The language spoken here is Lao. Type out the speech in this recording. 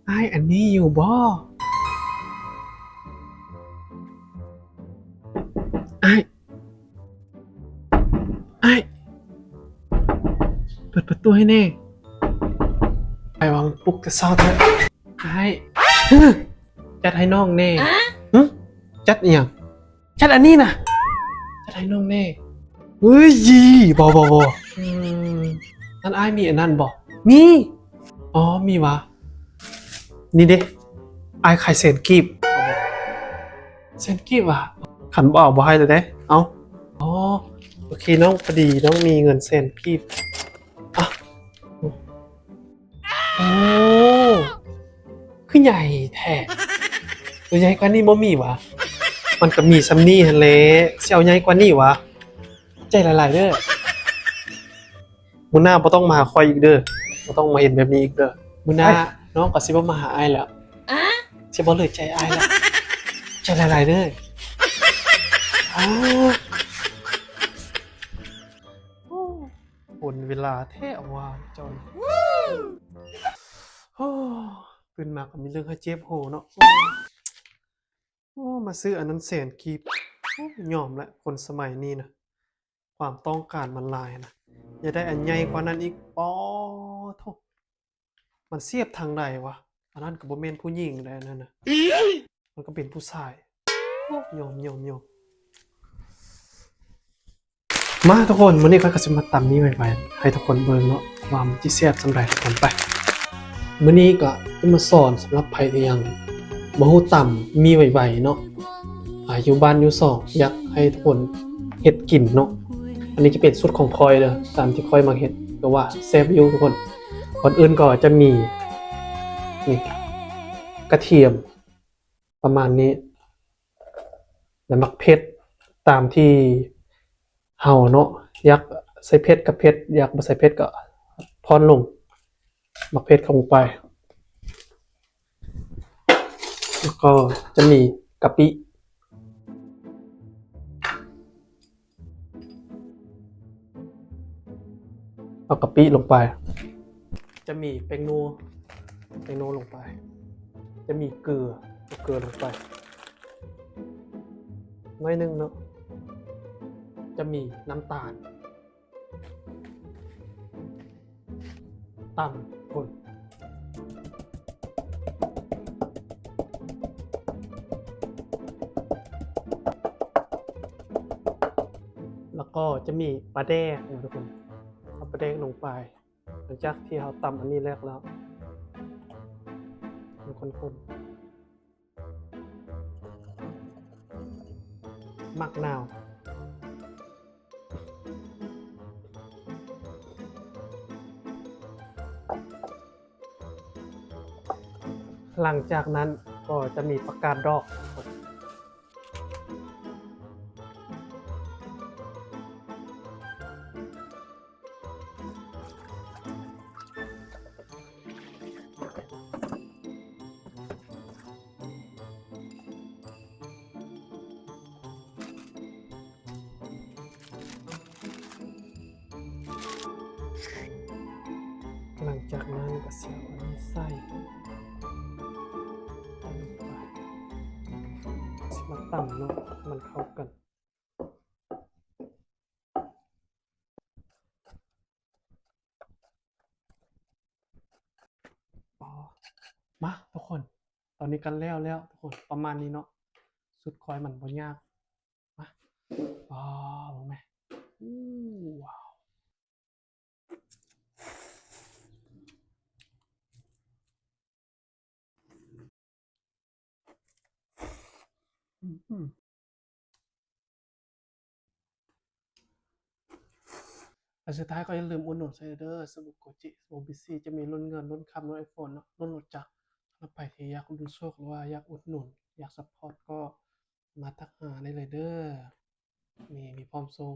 ອ້າຍ ອັນນີ້ຢູ່ບໍ່? ອ້າຍ ອ້າຍ ເປີດປະຕູໃຫ້ແດ່. ອ້າຍວ່າມັນປຸກແຕ່ເຊົ້າແທ້. ອ້າຍ ຈັດໃຫ້ນ້ອງແດ່. ຮະ? ຈັດອີ່ຫຍັງ? ຈັດອັນນີ້ນະ ຈັດໃຫ້ນ້ອງແດ່. ເອີຍ ບໍ່ ບໍ່ ບໍ່. ອືມ ອັນອ້າຍມີອັນນັ້ນບໍ່? ມີ. ອໍ ມີຫວາ? ນີ້ເດ້ ອ້າຍຂາຍແສນກີບ. ແສນກີບຫວາ? ຄັນບໍ່ເອົາບໍ່ໃຫ້ແລ້ວເດ້. ເອົາ. ອໍ ໂອເຄນ້ອງ, ພໍດີນ້ອງມີເງິນແສນກີບ. ອະ ໂອ້ ຄືໃຫຍ່ແທ້. ໂຕໃຫຍ່ກວ່ານີ້ບໍ່ມີຫວາ? ມັນກໍມີສ່ຳນີ້ຫັ້ນແຫຼະ, ຊິເອົາໃຫຍ່ກວ່ານີ້ຫວາ? ຂອບໃຈຫຼາຍໆເດີ້. ມື້ໜ້າບໍ່ຕ້ອງມາຫາຂ້ອຍອີກເດີ້. ບໍ່ຕ້ອງມາເຮັດແບບນີ້ອີກເດີ້. ມື້ໜ້າ ອ້າຍ ນ້ອງກໍຊິບໍ່ມາຫາອ້າຍແລ້ວ. ຊິບໍ່ເຫຼືອໃຈອ້າຍແລ້ວ. ຂອບໃຈຫຼາຍໆເດີ້. ອ້າ ໂອ້ ຄົນເວລາແທ້ວ່າເຈົ້ານີ້. ໂອ້ ຕື່ນມາກໍມີເລື່ອງໃຫ້ເຈັບຫົວເນາະ. ໂອ້ ມາຊື້ອັນນັ້ນແສນກີບ. ໂອ້ ຍອມແຫຼະ ຄົນສະໄໝນີ້ນະ ຄວາມຕ້ອງການມັນຫຼາຍນະ, ຢາກໄດ້ອັນໃຫຍ່ກວ່ານັ້ນອີກ. ປາໂທ້ ມັນສຽບທາງໃດຫວາ? ອັນນັ້ນກໍບໍ່ແມ່ນຜູ້ຍິງໃດ ອັນນັ້ນນະ ມັນກໍເປັນຜູ້ຊາຍ. ໂອ້ ຍອມ ຍອມ ຍອມ. ມາທຸກຄົນ, ມື້ນີ້ຂ້ອຍກໍຊິມາຕຳໝີ່ໄວໆໃຫ້ທຸກຄົນເບິ່ງເນາະ ວ່າມັນຊິແຊບສ່ຳໃດ. ທຸກຄົນ ໄປ. ມື້ນີ້ກໍຈະມາສອນສຳລັບໃຜທີ່ຍັງບໍ່ຮູ້ຕຳໝີ່ໄວໆເນາະ, ອາ ຢູ່ບ້ານຢູ່ຊ່ອງ ຢາກໃຫ້ທຸກຄົນເຮັດກິນເນາະ. ອັນນີ້ຈະເປັນສູດຂອງຂ້ອຍເດີ້ ຕາມທີ່ຂ້ອຍມັກເຮັດ ກໍວ່າແຊບຢູ່ທຸກຄົນ. ກ່ອນອື່ນກໍຈະມີນີ້ ກະທຽມ ປະມານນີ້ ແລະ ໝາກເຜັດຕາມທີ່ເຮົາເນາະ ຢາກໃສ່ເຜັດກໍເຜັດ, ຢາກບໍ່ໃສ່ເຜັດກໍຜ່ອນລົງ ໝາກເຜັດເຂົ້າໄປ. ແລ້ວກໍຈະມີກະປິ ເອົາກະປິລົງໄປ, ຈະມີແປ້ງນົວ ແປ້ງນົວລົງໄປ, ຈະມີເກືອ ເອົາເກືອລົງໄປໜ້ອຍໜຶ່ງເນາະ, ຈະມີນ້ຳຕານ. ຕຳຄົນ ແລ້ວກໍຈະມີປາແດກເນາະທຸກຄົນ, ເອົາປາແດກລົງໄປ ຫຼັງຈາກທີ່ເຮົາຕຳອັນນີ້ແລ້ວ ຄົນໆ. ໝາກນາວ. ຫຼັງຈາກນັ້ນກໍຈະມີຜັກກາດດອກ. ຫຼັງຈາກນັ້ນກໍຊິເອົາອັນນີ້ໃສ່ລົງໄປ, ຊິມາຕຳເນາະ ໃຫ້ມັນເຂົ້າກັນ. ອໍ ມາທຸກຄົນ, ຕອນນີ້ກໍແລ້ວແລ້ວທຸກຄົນ, ປະມານນີ້ເນາະ. ສູດຂ້ອຍມັນບໍ່ຍາກ. ມາ ອໍ ເບິ່ງແມ. ໂອ້ ວ້າວ. ອືມ ແລະ ສຸດທ້າຍກໍຢ່າລືມອຸດໜູນຊ່ອຍເດີ ສະບູໂກຈິ ສະບູບີຊີ ຈະມີລຸ້ນເງິນ ລຸ້ນຄຳ ລຸ້ນໄອໂຟນເນາະ ລຸ້ນລົດຈັກ. ສຳລັບໃຜທີ່ຢາກລຸ້ນໂຊກ ຫຼືວ່າຢາກອຸດໜູນ ຢາກຊັບພອດ ກໍມາທັກຫາໄດ້ເລີຍເດີ. ມີ ມີພ້ອມສົ່ງ.